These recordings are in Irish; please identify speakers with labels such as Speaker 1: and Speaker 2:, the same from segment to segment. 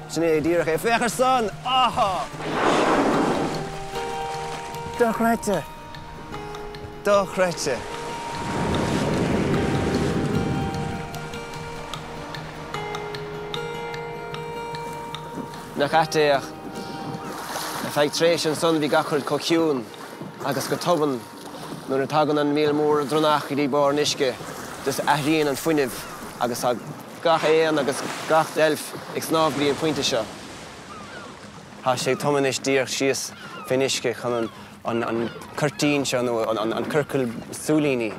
Speaker 1: Sin é díreach é. Féach ar san! Áhá! Dochreidte! Dochreidte! Nach ait é ach ar feadh tréimhse ansan bhí gach rud chomh ciúin agus go tobann nuair a tagann an míol mór dronnach go dtí barr an uisce just athraíonn an fuinneamh agus tá gach éan agus gach deilf ag snámh go dtí an pointe seo. Tá sé ag tumadh anois díreach síos fén uisce chun an an cuirtín seo nó an ciorcal súilíní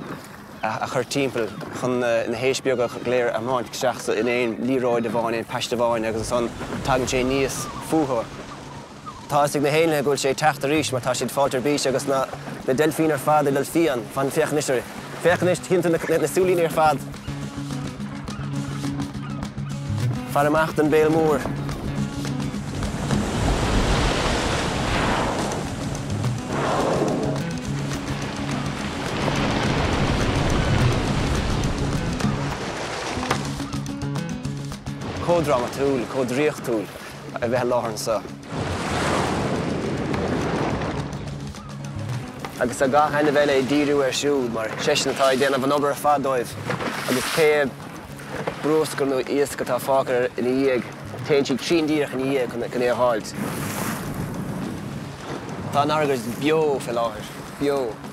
Speaker 1: a chur timpeall chun na héisc beaga go léir a thiomáint isteach in aon liathróid amháin, aon paiste amháin agus ansan tagann sé aníos fúthu. Tá fhios ag na héanlaithe go bhfuil sé ag teacht arís mar tá siad ag fáilt ar bís agus na deilfín ar fad ag dul fiáin. Fan, féach anois air. Féach anois, tchíonn tú na súilíní ar fad. Faire amach don béal mór. Chomh drámatúil, chomh draíochtúil a bheith i láthair anseo. Agus tá gach ainmhí eile ag díriú air siúd mar seisean atá ag déanamh an obair ar fad dóibh agus pé bruscar nó iasc atá fágtha ina dhiaidh, téann siad cruinn díreach ina dhiaidh chun é a dh'fháilt. Tá an fharraige beo fé láthair. Beo.